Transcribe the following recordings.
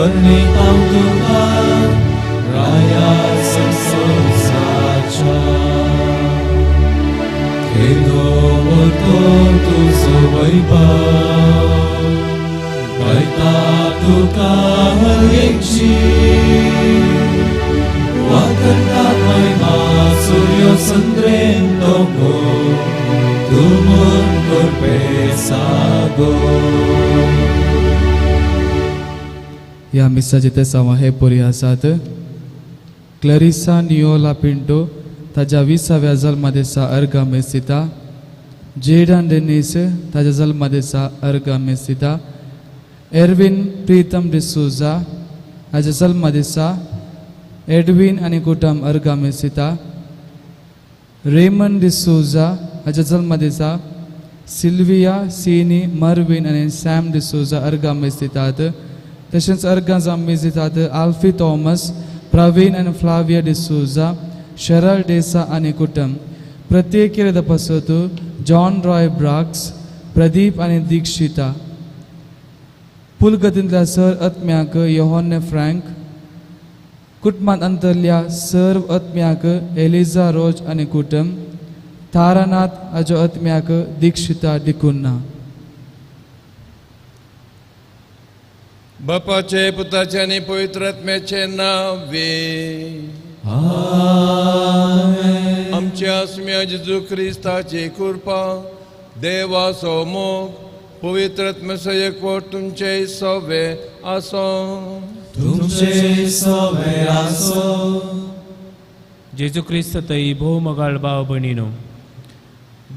वर्णितां तुका राया संवसाराच्या. केदो व्हडलो तुजो वैभव, गायता तुका हर एक जीव. वाकरता महिमा सूर्य चंद्रेन दोंगर, तुमून करपे सागर. ह्या मिसाचे तेसांव हे पोरी आसात. क्लरिसा नियोला पिंटो ताज्या 20व्या जल्मदिसा अर्घा मेस दिता. जेडन डेनीस ताज्या जल्मदिसा अर्घा मेस दिता. एरवीन प्रितम डिसोजा हाज्या जल्मदिसा एडवीन आनी कुटम अर्घा मेस दिता. रेमन डिसोजा हाज्या जल्मदिसा सिल्विया सिनी मर्विन आनी सॅम डिसोजा अर्घा मेस दितात. तशेंच अर्घां जावं मेस दितात आल्फी थॉमस, प्रवीण आनी फ्लाविया डिसोजा, शरल डेसा आनी कुटम. प्रत्येक पासत जॉन रॉय ब्राक्स, प्रदीप आनी दीक्षिता. पुलगतींतल्या सर आत्म्याक योहन्ने फ्रँक. कुटुंबांत अंतरल्या सर्व आत्म्याक एलिजा रोज आनी कुटुंब. तारानाथ हाज्या आत्म्याक दीक्षिता डिकुन्ना. बापाचे, पुताचे आनी पवित्र आत्म्याचे नावे. आमेन. आमच्या आसम्या जेजू क्रिस्ताची कृपा, देवाचो मोग, पवित्र आत्म्याचो एकवट तुमचे सवे आसो. तुमचे सवे आसो. जेजू क्रिस्त तई भोव मोगाळ भाव भयणीनो,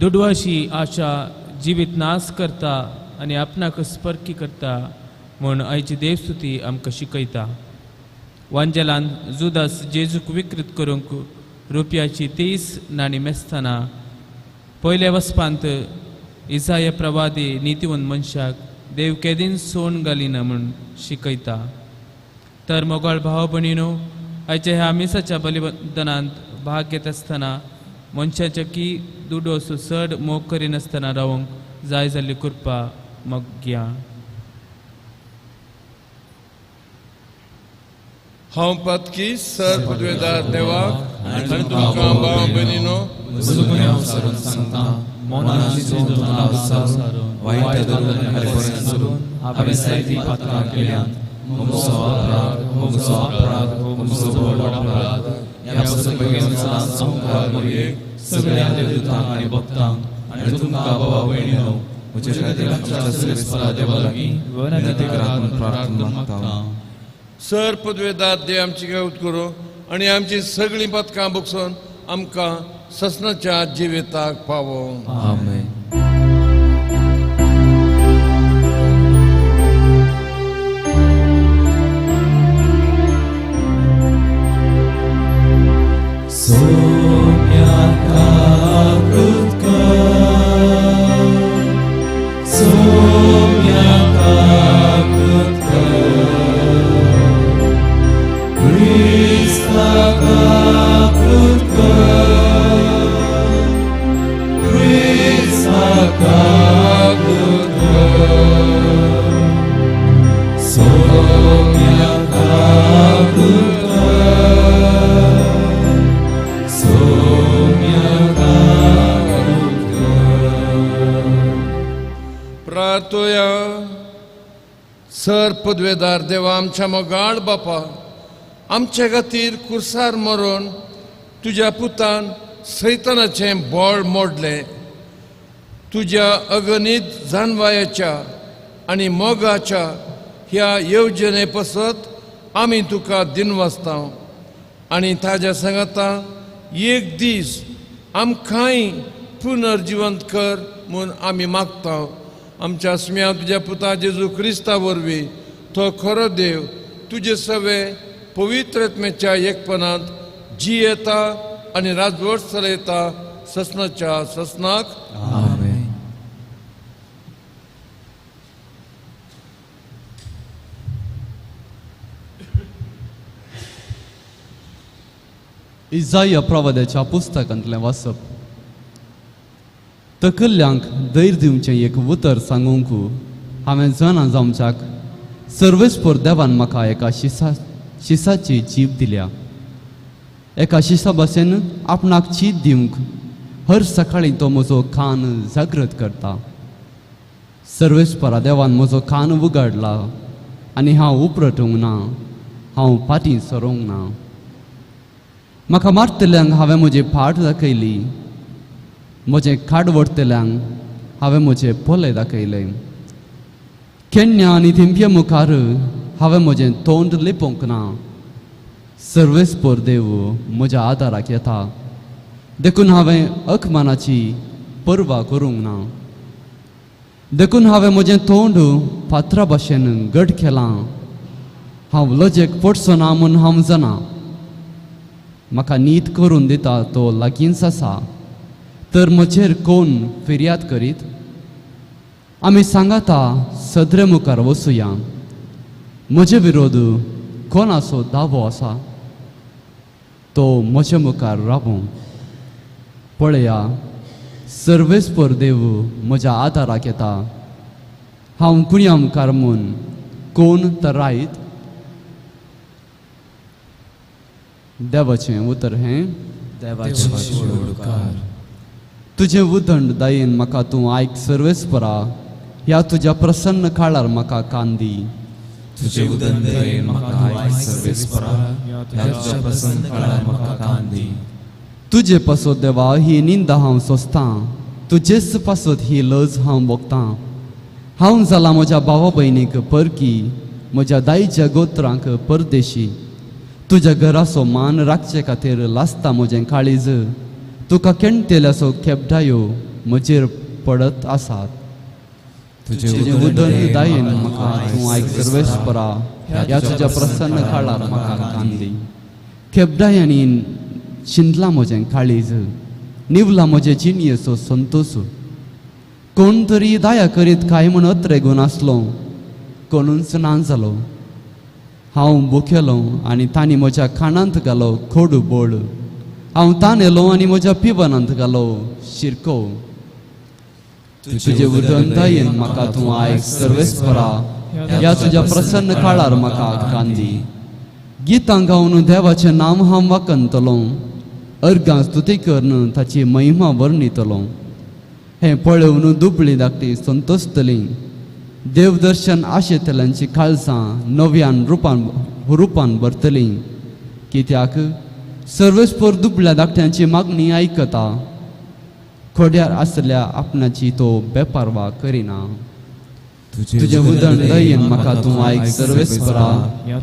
दुडवाशी आशा जिवीत नाश करता आनी आपणाक स्पर्की करता म्हूण आयची देवस्तुती आमकां शिकयता. वांजेलान जुदास जेजूक विकृत करूंक रुपयाची 30 नाणी मेजतना पयल्या वसपांत इजाय प्रवादी नितीवंत मनशाक देव केदीन सोण घालिना म्हूण शिकयता. तर मोगाळ भाव भयणीनो, आयच्या ह्या मिसाच्या बलिदानांत भाग घेत आसतना मनशाच्या की दुडोसो चड मोग करिनासतना रावंक जाय जाल्ली कृपा मग्या. हांव पातकी सर पदवेदार देवाक आनी तुमकां भाव भयणीनो म्हजो गुन्यांव सारून सांगता, मनान चिंतून सारून वायट धरून आनी सोडून हांवें जायतीं पातकां केल्यांत. म्हजो अपराध, म्हजो अपराध, म्हजो व्हड अपराध. ह्या पासून बेगीन संवकार मरयेक सगळ्या देवदूतांक आनी भक्तांक आनी तुमकां बाबा भयणीनो म्हजे खातीर आमच्या सर्वेस्परा देवा लागीं विनंती करात म्हूण प्रार्थना मागता. सर पदवेदार देव आमची गावत करूं आनी आमची सगळीं पदकां बगसून आमकां ससनाच्या जिविताक पावो. आमेन. सोम्या कृत कर, सोम्या कृत कर, क्रिस्ता कृत कर, क्रिस्ता कृत कर, सोम्या कृत कर, सोम्या कृत कर. प्रार्थोया. सर पदवेदार देवा, आमच्या मोगाळ बापा, आमच्या खातीर कुर्सार मरून तुज्या पुतान सैतानाचें बळ मोडलें. तुज्या अगणीत जानवायाच्या आनी मोगाच्या ह्या येवजणे पासत आमी तुका दिनवासता आनी ताज्या सांगाता एक दीस आमकांय पुनर्जिवंत कर म्हूण आमी मागता. आमच्या स्म्या तुज्या पुता जेजू क्रिस्ता वरवीं, तो खरो देव, तुजे सवे पवित्र आत्म्याच्या एकपणांत जियेता आनी राजवट चलयता ससनाच्या ससनाक. आमेन. इजाया प्रवाद्याच्या पुस्तकांतलें वाचप. तकल्यांक धैर्य दिवचें एक उतर सांगूंक हांवें जाणा जावच्याक सर्वेस्पर देवान म्हाका एका शिसाची जीब दिल्या. एका शिसा भाशेन आपणाक चीत दिवंक हर सकाळीं तो म्हजो कान जागृत करता. सर्वेस्परा देवान म्हजो कान उगाडला आनी हांव उपरटूंक ना, हांव फाटीं सरोंक ना. म्हाका मारतल्यांक हांवें म्हजी फाट दाखयली, म्हजें खाड व्हरतल्यांक हांवें म्हजे पोले दाखयले. केन्ना आनी थिंपये मुखार हांवें म्हजें तोंड लिपोवंक ना. सर्वेस्पर देव म्हज्या आदाराक येता, देखून हांवें अकमानाची पर्वा करूंक ना. देखून हांवें म्हजें तोंड फातरा भाशेन घट केलां. हांव लजेक पडचो ना म्हूण हांव जाणा. म्हाका नीत करून दिता तो लागींच आसा, तर म्हजेर कोण फिर्याद करीत? आमी सांगाता सदरे मुखार वसुया. म्हजे विरोध कोणाचो दावो आसा तो म्हजे मुखार रावूं. पळया, सर्वेस्पर देव म्हज्या आदाराक येता. हांव कुणया मुखार म्हूण कोण तरायत? देवाचें उतर हें. देवाचें उपकार. तुजें उदंड दयेन म्हाका तूं आयक सर्वेस्परा, ह्या तुज्या प्रसन्न काळार म्हाका कान दी. तुजे उदंड दयेन म्हाका आयक सर्वेस्परा, ह्या तुज्या प्रसन्न काळार म्हाका कान दी. तुजे पासत देवा ही निंदा हांव सोंसतां, तुजेच पासत ही लज हांव भोगतां. हांव जालां म्हज्या भावा भयणीक परकी, म्हज्या दायच्या गोत्रांक परदेशी. तुज्या घराचो मान राखचे खातीर लासता म्हजें काळीज. तुका केणतेल्याचो खेपडायो म्हजेर पडत आसात. तुजें उदंड दयेन म्हाका तूं आयक सर्वेस्परा, ह्या तुज्या प्रसन्न काळार म्हाका कान दी. खेपडायांनी शिंदलां म्हजें काळीज, निवला म्हजे जिणयेचो संतोश. कोण तरी दया करीत काय म्हूण अत्रेगून आसलो, कोणूच ना जालो. हांव भुकेलो आनी तांणी म्हज्या खाणांत घालो कोडू बोळ. हांव तानेलो आनी म्हज्या पिवनांत घालो शिरको. तुजे उदंड दयेन म्हाका तूं आयक सर्वेस्परा, ह्या तुज्या प्रसन्न काळार म्हाका कान दी. गितां गावन देवाचें नांव हांव वाखणतलो, अर्गां स्तुती करून ताची महिमा वर्णितलो. हें पळोवन दुबळी धाकटी संतोशतली. देवदर्शन आशेतल्यांची काळजां नव्यान रुपान भरतली. कित्याक सर्वेस्पर दुबळ्या धाकट्यांची मागणी आयकता, खोड्यार आसल्या आपणाची तो बेपारवा करिना. तुजें उदंड दयेन म्हाका तूं आयक सर्वेस्परा,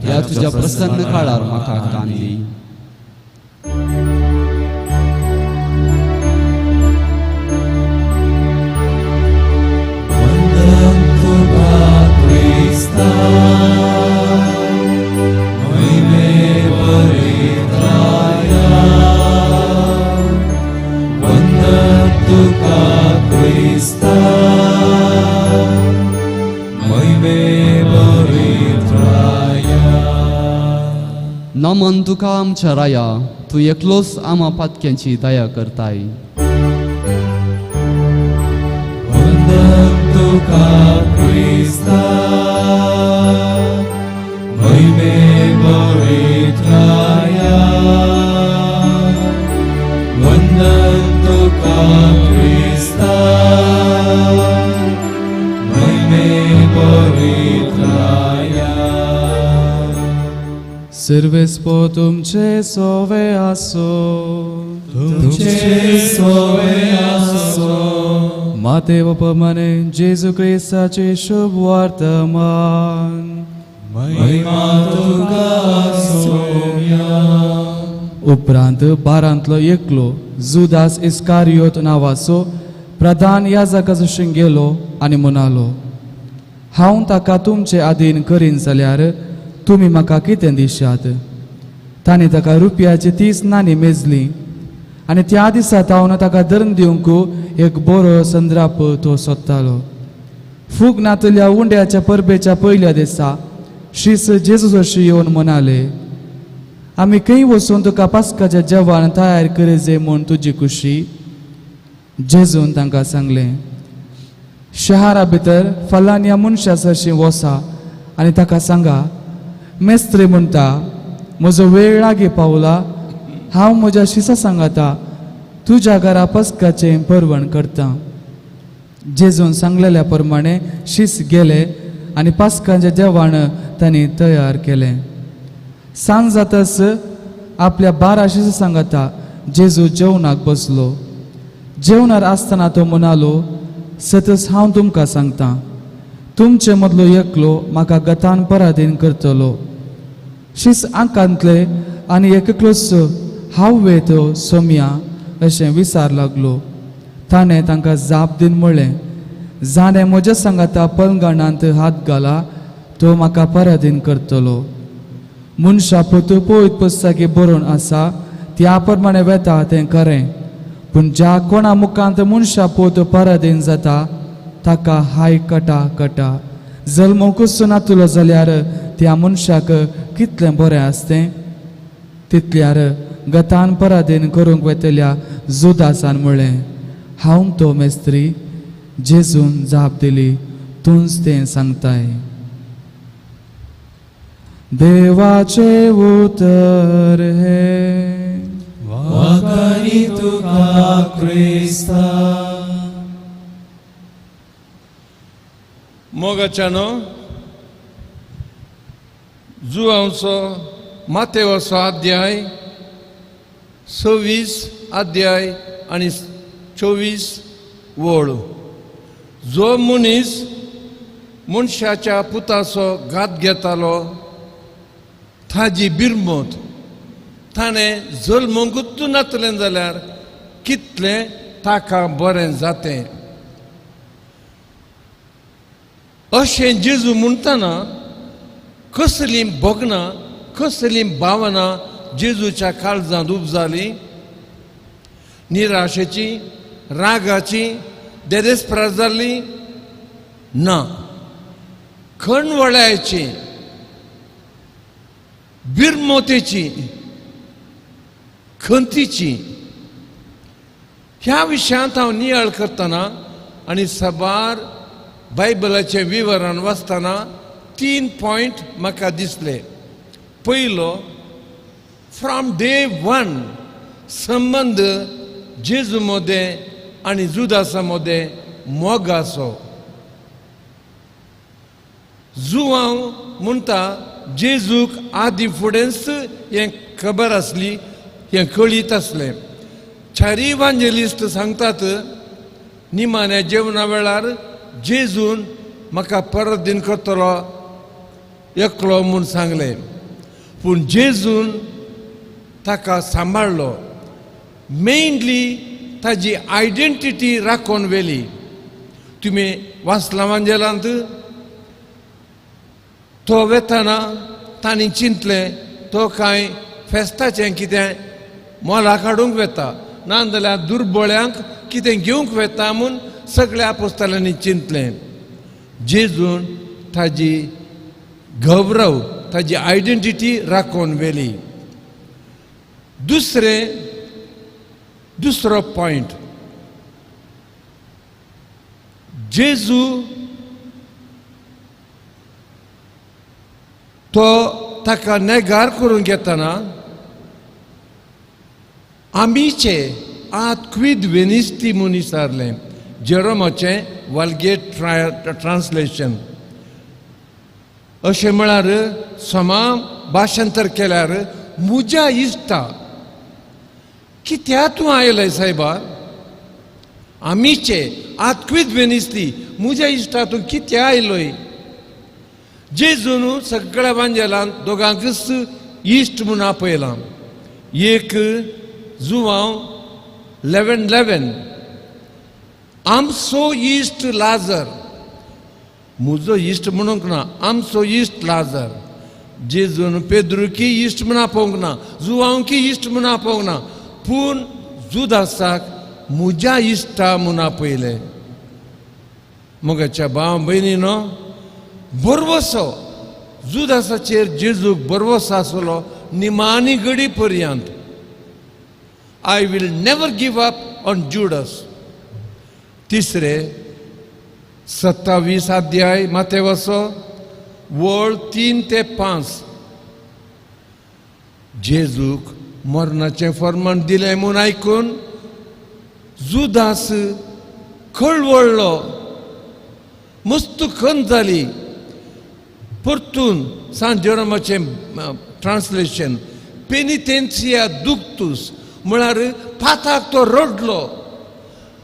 ह्या तुज्या प्रसन्न काळार म्हाका कान दी. वंदन तुका क्रिस्ता, महिमे परित्राया. वंदन तुका क्रिस्ता, महिमे परित्राया. नमन तुका आमच्या राया, तूं एकलोच आमा पातक्यांची दया करताय. वंदन तुका क्रिस्ता, महिमे परित्राया. वंदन तुका क्रिस्ता, महिमे परित्राया. सर्वेस्पर तुमचे सोवे आसो. तुमचे सोवे आसो. मातेव प्रमाणे जेजू क्रिस्ताचे शुभ वर्तमान. महिमा तुका सोम्या. उपरांत बारांतलो एकलो जुदास इस्कारियोत नांवाचो प्रधान याजकाचो गेलो आनी म्हणालो, हांव ताका तुमचे आदीन करीन जाल्यार तुमी म्हाका कितें दिशात? तांणी ताका रुपयाची 30 नाणी मेजली आनी त्या दिसा तावन ताका धरून दिवंक एक बरो संद्राप तो सोदतालो. फूग नातल्या उंड्याच्या परबेच्या पयल्या दिसा शीस जेजूशी येवन म्हणाले, आमी खंय वचून तुका पास्काचें जेवण तयार करीत म्हूण तुजी खुशी? जेजून तांकां सांगलें, शहरा भितर फलान्या मनशा सरशीं वसा आनी ताका सांगा, मेस्त्री म्हणटा, म्हजो वेळ लागीं पावला, हांव म्हज्या शिसा सांगाता तुज्या घरा पस्काचें परवण करता. जेजून सांगलेल्या प्रमाणे शीस गेले आनी पास्कांचें जेवण तांणी तयार केलें. सांज जातच आपल्या 12 शिसां सांगाता जेजू जेवणाक बसलो. जेवणार आसतना तो म्हणालो, सतच हांव तुमकां सांगता, तुमचे मदलो एकलो म्हाका गतान पराधीन करतलो. शीस आंकांतले आनी एकलोच हांव वेतो सोमया अशें विचार लागलो. ताणें तांकां जाप दिवन म्हणलें, जाणें म्हज्या सांगाता पलंगणांत हात घाला तो म्हाका पराधीन करतलो. मनशा पुत पवित्र पुस्तकी बरोवन आसा त्या प्रमाणे वेता तें खरें, पूण ज्या कोणा मुखांत मनशा पूत पराधीन जाता ताका हाय कटा कटा. जल्मकूच नातलो जाल्यार त्या मनशाक कितलें बरें आसतें. तितल्यार गतान पराधीन करूंक वेतल्या जुदासान म्हणलें, हांव तो मेस्त्री. जेजून जाप दिली, तूंच तें सांगताय. देवाचें उतर हें. वाखाणी तुका क्रिस्ता. मोगाच्यानो, जुवांचो मातेवाचो अध्याय 26 अध्याय आनी 24 वळ. जो मनीस मनशाच्या पुताचो घात घेतालो ताजी बिरमत ताणें जल्मूंकूच नातलें जाल्यार कितलें ताका बरें जातें. अशें जेजू म्हणटना कसलीं भोगणां कसलीं भावनां जेजूच्या काळजांत उपजाली. निराशेची, रागाची, देदेस्पराद जाल्ली ना, खणवळ्याची, बिरमोतेची, खंतीची. ह्या विशयांत हांव नियाळ करतना आनी साबार बायबलाचें विवरण वाचतना 3 पॉयंट म्हाका दिसले. पयलो, फ्रॉम डे वन संबंद जेजू मदें आनी जुदासा मदें मोगाचो. जुवांव म्हणटा जेजूक आदी फुडेंच हें खबर आसली, हें कळीत आसलें. चारी इवांजेलिस्ट सांगतात निमाण्या जेवणा वेळार जेजून म्हाका परत दिन करतलो एकलो म्हूण सांगलें, पूण जेजून ताका सांबाळ्ळो. मेनली ताजी आयडेंटिटी राखून व्हेली. तुमी वाचलां वांजेलांत, तो वेतना तांणी चिंतलें तो कांय फेस्ताचें कितें मोला काडूंक वेता, ना जाल्यार दुर्बळ्यांक कितें घेवंक वेता म्हूण सगळ्या पुस्तकांनी चिंतलें. जेजून ताजी गौरव, ताजी आयडेंटिटी राखून व्हेली. दुसरो पॉयंट, जेजू तो ताका नेगार करून घेतना आमीचे आत क्विद वेनिस्ती म्हूण विचारलें. जेरोमाचें वल्गेट ट्रान्सलेशन. अशें म्हळ्यार समा भाशांतर केल्यार म्हज्या इश्टा कित्याक तूं आयलें सायबा, आमीचे आत क्विद वेनिस्ती, म्हज्या इश्टा तूं कित्याक आयलोय. जेजून सगळ्या वांजेलान दोगांकच इश्ट म्हूण आपयलां. एक जुवांव 11:11, आमचो इश्ट लाजर, म्हजो इश्ट म्हणूंक ना, आमचो इश्ट लाजर. जेजून पेद्रुकी इश्ट म्हूण आपोवंक ना, जुवांवकी इश्ट म्हूण आपोवंक ना, पूण जुदासाक म्हज्या इश्टा म्हूण आपयलें. म्हज्या भाव भयणीनो, बरवसो जुदासाचेर जेजूक बरवसो आसलो निमाणी घडी पर्यंत. I will never give up on Judas. तिसरे 27 अध्याय मातेवाचो वळ 3 ते 5. जेजूक मरणाचें फर्मान दिलें म्हूण आयकून जुदास खळवळ्ळो, मस्त खंत जाली. परतून सांत जेरोमाचें ट्रान्सलेशन पेनिटेन्सिया दुक्तूस म्हळ्यार पाताक तो रडलो,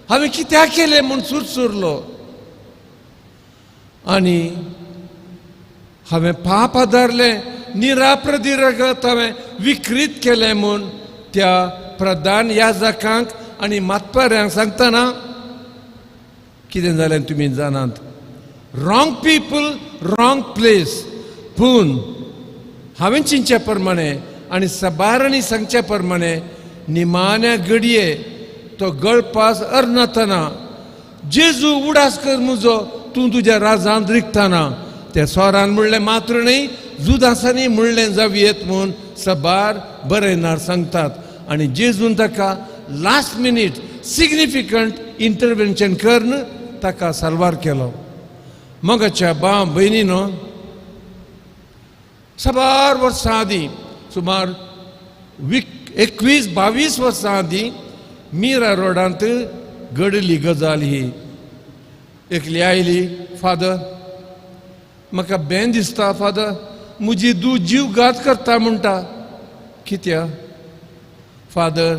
हांवें कित्याक केलें म्हूण सुरसुरलो आनी हांवें पाप आदारलें, निराप्रदिरगत हांवें विकृत केलें म्हूण त्या प्रधान याजकांक आनी मातपाऱ्यांक सांगतना कितें जालें तुमी जाणात. Wrong people wrong place. पूण हांवें चिंतचे प्रमाणे आनी सबारांनी सांगचे प्रमाणे निमाण्या घडये तो गळपास अर्नातना जेजू उडास कर म्हजो, तूं तुज्या राजांत रिगतना त्या सोरान म्हणलें मात्र न्हय जुदासांनी म्हणलें जावयेत म्हूण सबार बरयनार सांगतात. आनी जेजून ताका लास्ट मिनीट सिग्निफिकंट इंटरवेन्शन करून ताका साल्वार केलो. मगाच्या भाव भयणीनो, साबार वर्सां आदीं सुमार 21-22 वर्सां आदीं मिरा रोडांत घडली गजाल ही. एकली आयली, फादर म्हाका बेन दिसता, फादर म्हजी दू जीव घात करता म्हणटा. कित्याक फादर?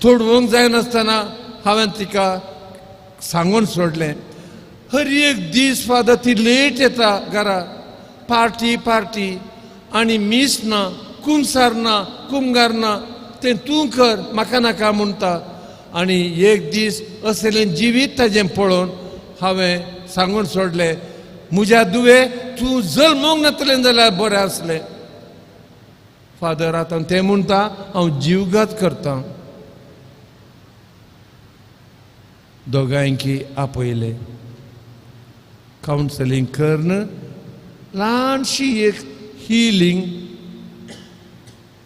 थोडवंक जायनासतना हांवें तिका सांगून सोडलें. हर एक दीस फादर ती लेट येता घरा, पार्टी पार्टी आनी मीस ना, कुमसार ना, कुमगार ना, तें तूं कर म्हाका नाका म्हणटा. आनी एक दीस असलें जिवीत ताजें पळोवन हांवें सांगून सोडलें, म्हज्या दुवे तूं जल्मूंक नातलें जाल्यार बरें आसलें. फादर आतां तें म्हणटा हांव जीवघात करतां. दोगांयकी आपयले, कावन्सिलींग करून ल्हानशी एक हिलींग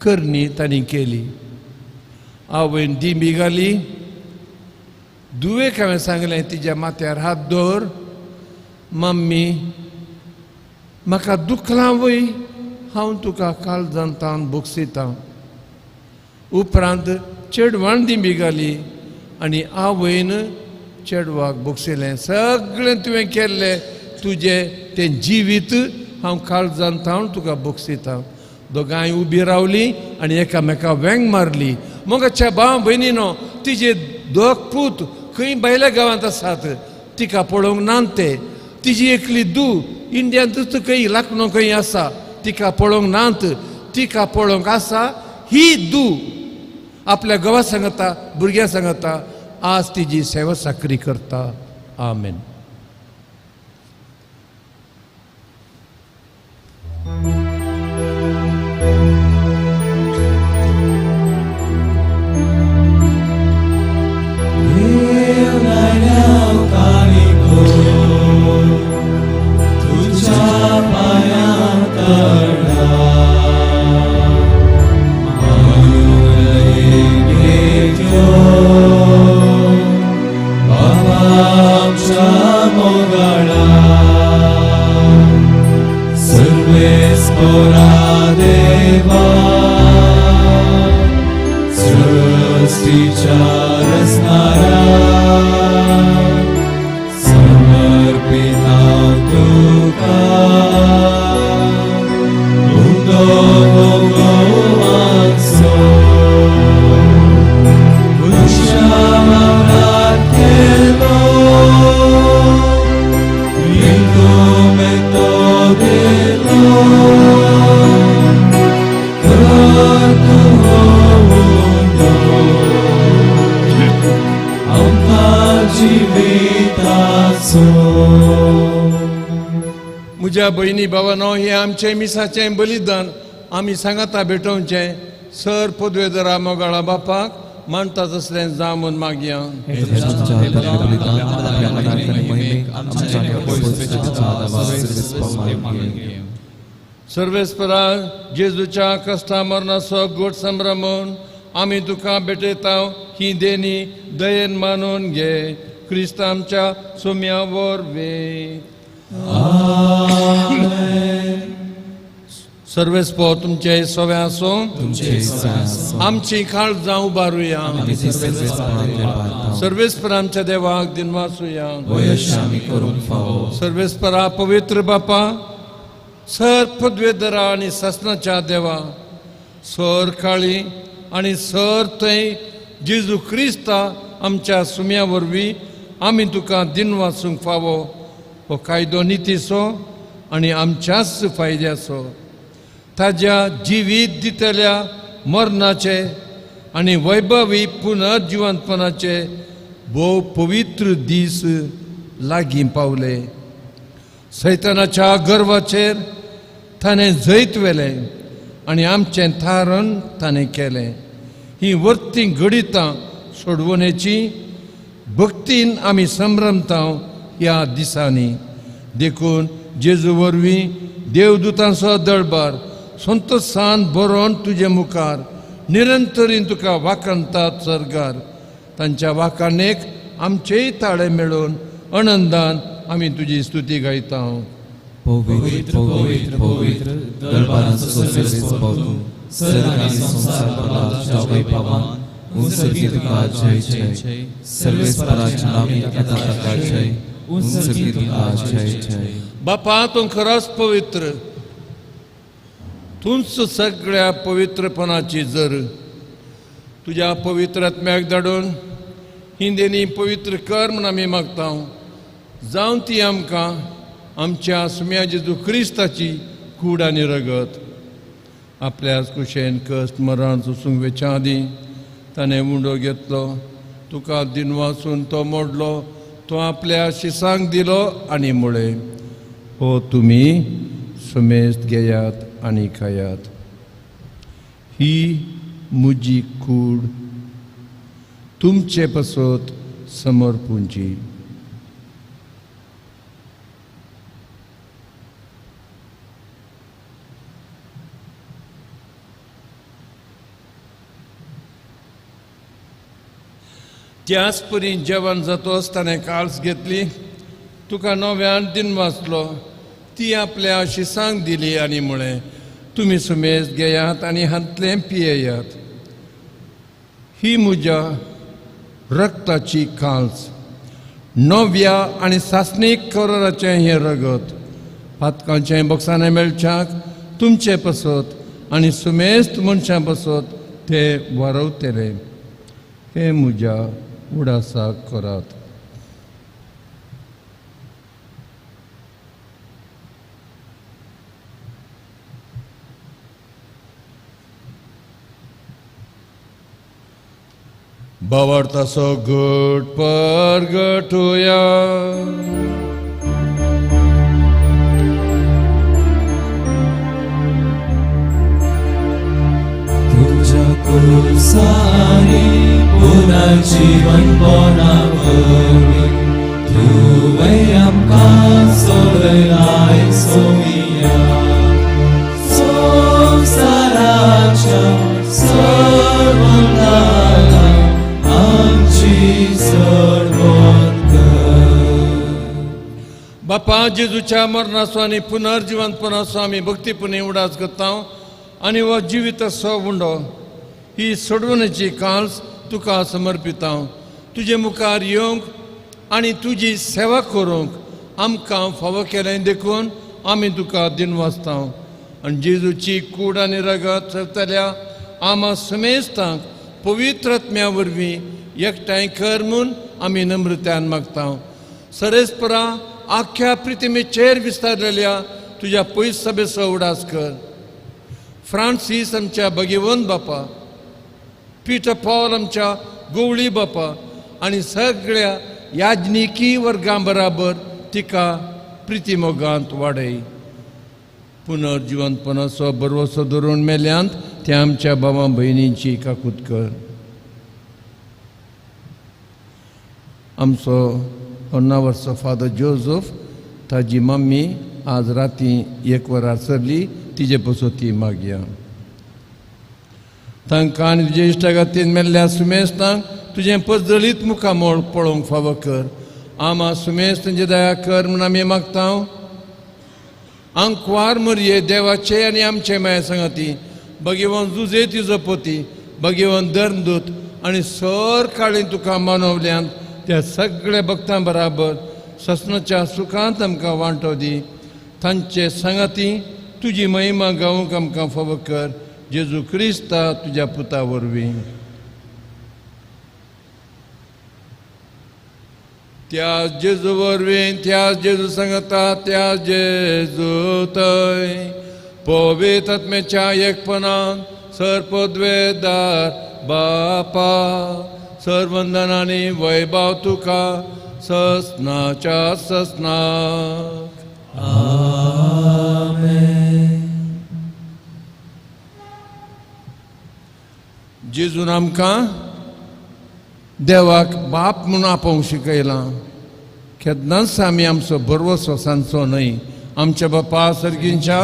करणी तांणी केली. आवयन दिंबी घाली, दुवेक हांवें सांगलें तिज्या माथ्यार हात दवर, मम्मी म्हाका दुखलां वय, हांव तुका काळजांत भोगसितां. उपरांत चेडवान दिंबी घाली आनी आवयन चेडवाक भोगसिलें, सगळें तुवें केल्लें तुजें तें जिवीत हांव काळजांत हांव तुका भोगसितां. दोगांय उबी रावली आनी एकामेका वेंग मारली. मगाच्या भाव भयणीनो, तिजे दोग पूत खंय भायल्या गांवांत आसात, तिका पळोवंक नात ते. तिजी एकली दू इंडियांतूच खंय लाखनो खंय आसा, तिका पळोवंक नात. तिका पळोवंक आसा ही दू आपल्या घोवा सांगता, भुरग्यां सांगता, आज तिजी सेवा साकरी करता. आमेन. म्हज्या भयणी भावानो, हें आमचें मिसाचें बलिदान आमी सांगाता भेटोवचें. सर पदवेदरा मोगाळा बापाक मानता तसलें जावं म्हूण मागया. सर्वेस्परा जेजूच्या कश्टा मरणाचो गोड संभ्रमून आमी तुका भेटयता ही देणी दयेन मानून घे, क्रिस्त आमच्या सोम्या वरवीं. आमेन. सर्वेस्पोर तुमचे सवे आसूं, तुमचे आसूं. आमची काळजां उबारुया. आमी ती सर्वेस्पराक पावता. सर्वेस्पर आमच्या देवाक दिनवासुया. वयश आमी करूंक फावो. सर्वेस्परा पवित्र बापा, सर पदवेधरा आनी सासनाच्या देवा, सर काळी आनी सर थंय जेजू क्रिस्ता आमच्या सुम्या वरवीं आमी तुका दिनवासूंक फावो. हो कायदो नितीचो आनी आमच्याच फायद्याचो. ताज्या जिवीत दितल्या मरणाचे आनी वैभवी पुनर्जिवंतपणाचे भोव पवित्र दीस लागीं पावले. सैतानाच्या गर्वाचेर ताणें जैत व्हेलें आनी आमचें थारण ताणें केलें. ही वर्ती घडितां सोडवण्याची भक्तीन आमी संभ्रमता ह्या दिसांनी. देखून जेजू वरवीं देवदूतांचो दळबार संतोसान बरोवन तुजे मुखार निरंतरीन तुका वाखाणतात सर्गार. तांच्या वाखाणेक आमचेय ताळे मेळून आनंदान आमी तुजी स्तुती गायता. पवित्र पवित्र पवित्र दरबारांचो सर्वेस्पर तूं, सर्ग आनी संवसार भरला तुज्या वैभवान. उंचकी तुका जय जय. सर्वेस्पराच्या नांवान येता ताका जय. उंचकी तुका जय जय. बापा, तूं खरोच पवित्र, तूंच सगळ्या पवित्रपणाची जर. तुज्या पवित्र आत्म्याक धाडून ही देणी पवित्र कर म्हूण आमी मागता. जावं ती आमकां आमच्या सुम्या जेजू क्रिस्ताची कूड आनी रगत. आपल्याच कुशेन कश्ट मरण सोसूंक वेच्या आदीं ताणें उंडो घेतलो, तुका दिनवासून तो मोडलो, तो आपल्या शिसांक दिलो आनी म्हळें, हो तुमी सुमेस्त घेयात आनी खायात. ही म्हजी कूड तुमचे पासत समर्पूंची. त्याच परी जेवण जातोच ताणें काळस घेतली, तुका नव्यान दिनवासलो, ती आपल्या शिसांक दिली आनी म्हळें, तुमी सुमेज घेयात आनी हांतलें पियेयात. ही म्हज्या रक्ताची काल्स, नव्या आनी सासणीक कराराचें हें रगत. पातकांचें बक्षाणें मेळच्याक तुमचे पासत आनी सुमेस्त मनशां पासत ते वारवतले. हें म्हज्या उडासाक करात. भावार्थाचो घट परगटुया. तुझ्या कुसानी पुनर्जीवनपणा वरवीं तुवें आमकां सोडयलाय सोमिया. संवसाराच्या सर्वनाला आमची सरबत कर. बापा, जेजूच्या मरणाचो आनी पुनर्जिवंतपणाचो आमी भक्तीपणी उडास करता आनी हो जिविताचो उंडो ही सोडवण्याची काल्स तुका समर्पिता. तुजे मुखार येवंक आनी तुजी सेवा करूंक आमकां फावो केलें देखून आमी तुका दिनवासता. आनी जेजूची कूड आनी रगत चलतल्या आमा समेस्तांक पवित्र आत्म्या वरवीं एकठांय कर म्हूण आमी नम्रतान मागता. सरेस्परा आख्ख्या प्रितिमेचेर विस्तारलेल्या तुज्या पयस सभेचो उडास कर. फ्रांसीस आमच्या भगेवन बापा, पिटर पॉल आमच्या गोवळी बापा आनी सगळ्या याज्ञिकी वर्गां बराबर तिका प्रितिमोगांत वाडय. पुनर्जिवंतपणाचो बरवसो धरून मेल्यांत त्या आमच्या बाबा भयणींची काकूत कर. आमचो 50 वर्सां फादर जोजफ, ताजी मम्मी आज राती 1 वरार सरली, तिजे पसो ती मागया. तांकां आनी तुजे इश्टागतीन मेल्ल्या सुमेस्तांक तुजें पजळीत मुखामोळ पळोवंक फावो कर. आमा सुमेस्त तुजी दया कर म्हूण आमी मागता. आंकवार मरये देवाचे आनी आमचे माया सांगाती भगवान जुजे तिजो पोती भगवान धर्मदूत आनी सर काळी तुका मानवल्यान त्या सगळ्या भक्तां बराबर ससनाच्या सुखांत आमकां वांटो दी. तांचे सांगाती तुजी महिमा गावंक आमकां फावो कर जेजू क्रिस्ता तुज्या पुता वरवीं. त्या जेजू वरवीं त्या जेजू सांगता त्या जेजू थंय पवित्र आत्म्याच्या एकपणान सर्पद्वेदार बापा सर्वंदनानी वैभव तुका ससनाच्या ससनाक. आमेन. जेजून आमकां देवाक बाप म्हणून आपोवंक शिकयलां. केन्नाच आमी आमचो भरवसो सांजचो न्हय. आमच्या बापा सर्गींच्या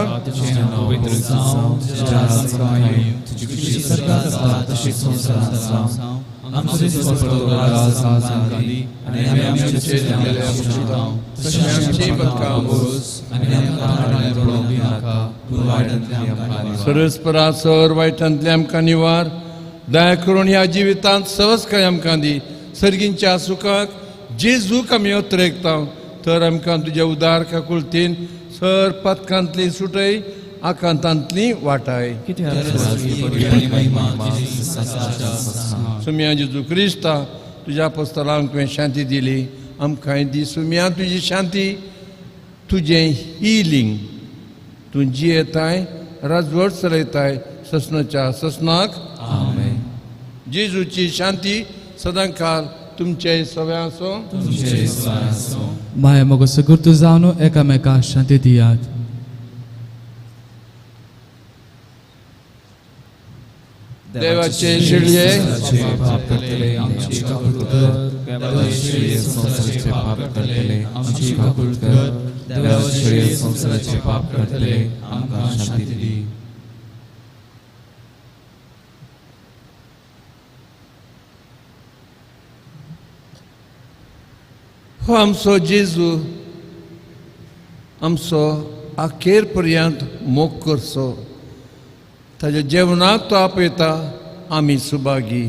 सरस्परा सर वायटांतले आमकां निवार दया करून ह्या जिवितांत सवस्काय आमकां दी. सर्गींच्या सुखाक जेजूक आमी अत्रेकता तर आमकां तुज्या उदार काकुळतीन सर पथकांतली सुटय आकांतांतली वाटाय. सुम्या जेजू क्रिस्ता तुज्या पुस्तकांक तुवें शांती दिली आमकांय दी सुम्या तुजी शांती तुजें हिलींग. तूं जियेताय राजवट चलयताय ससनाच्या ससनाक. आमेन. जेजूची शांती सदांकाल तुमचे सगळ्या आसो. माया मगो सगुर्त जावन एकामेका शांती दियात. देवाचे शिळये पाप करतले आमची काकूळ कर, देवाचे शिळये संवसाराचे पाप करतले आमची काकूळ कर, देवाचे शिळये संवसाराचे पाप करतले आमकां शांती दी. हो आमचो जेजू आमचो अखेर पर्यंत मोग करचो. ताज्या जेवणाक तो आपयता आमी सुभागी.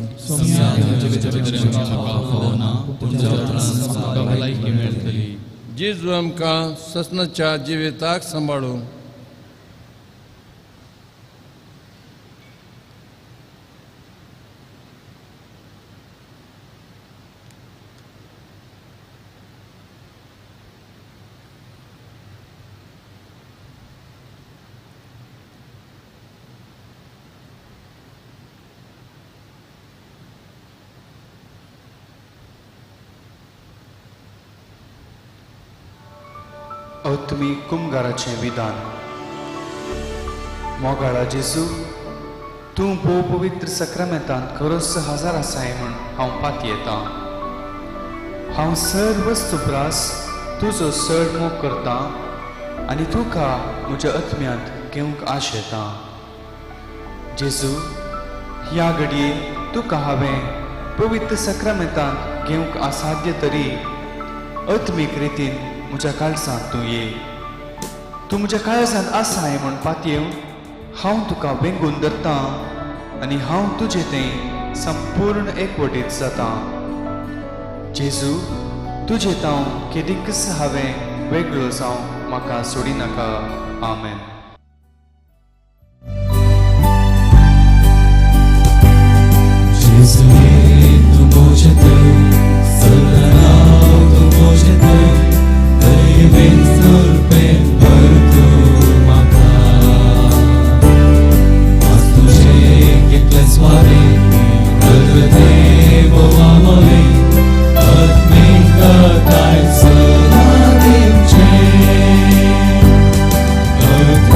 जेजू आमकां ससनाच्या जिविताक सांबाळूं. तुमी कुमगाराचें विधान. मोगाळा जेजू, तूं भोव पवित्र सक्रामेंतांत खरोच हजार आसाय म्हूण हांव पातयेतां. हांव सर्व वस्तुप्रास तुजो चड मोग करतां आनी तुका म्हज्या आत्म्यांत घेवंक आशेतां. जेजू, ह्या घडये तुका हांवें पवित्र सक्रामेंतांत घेवंक असाध्य तरी आत्मीक रितीन म्हज्या काळजांत तूं ये. तूं म्हज्या काळजांत आसाय म्हूण पातयेवन हांव तुका वेंगून धरतां आनी हांव तुजें तें संपूर्ण एकवटीत जातां. जेजू, तुजें तांव केदीकच हांवें वेगळो जावं म्हाका सोडिनाका. आमेन. Earth.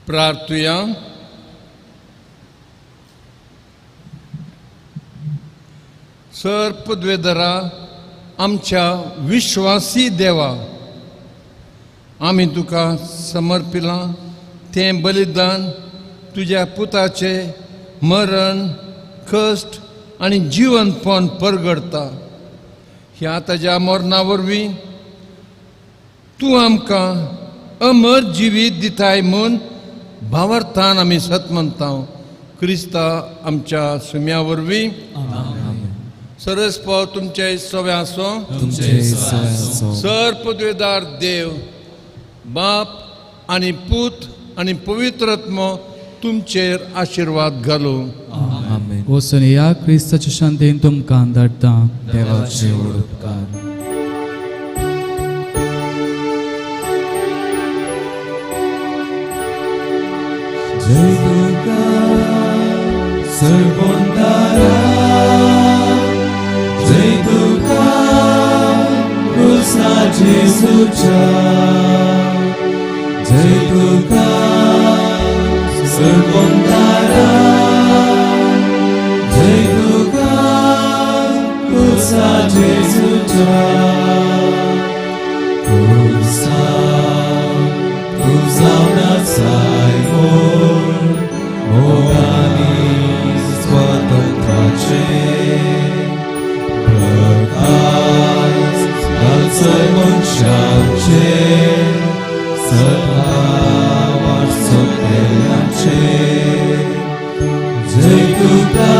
प्रार्थुया. सर पदवेदरा आमच्या विश्वासी देवा, आमी तुका समर्पिलां तें बलिदान तुज्या पुताचें मरण, कश्ट आनी जिवनपण परगडता. ह्या ताज्या मरणा वरवीं तूं आमकां अमर जिवीत दिताय म्हूण भावार्थान आमी सत म्हणटा. क्रिस्ता आमच्या सुम्या वरवीं. सरस पाव तुमचे सवे आसो. सर पदवेदार देव बाप आनी पूत आनी पवित्र आत्मो तुमचेर आशिर्वाद घालूं. वचून ह्या क्रिस्ताच्या शांतीन तुमकां धाडटा. देवाचे व्हड उपकार. जय तुका सर्वोंतारा, जय तुका क्रुसा जेसूच्या, जय तुका सर्वोंतारा, जय तुका क्रुसा जेसूच्या. क्रुसा तूं जावन आसाय म्हूण मोगानी स्वातंत्र्याचें प्रकाश घालचोय मनशांचेर सदां वाटचोतेल्यांचेर. जय तुका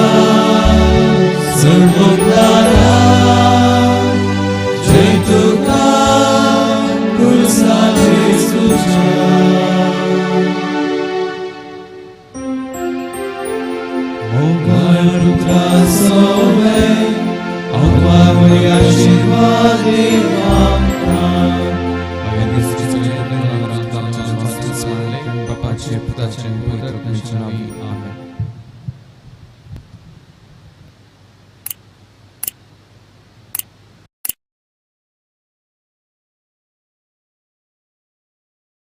सर्वोत्तारा, जय तुका क्रुसा जेसूच्या. मोगाळ पुत्रा सोवे हांव आशिर्वाद आमकां. बापाचे, पुताचे, पवित्र आत्म्याच्या नांवान. आमेन.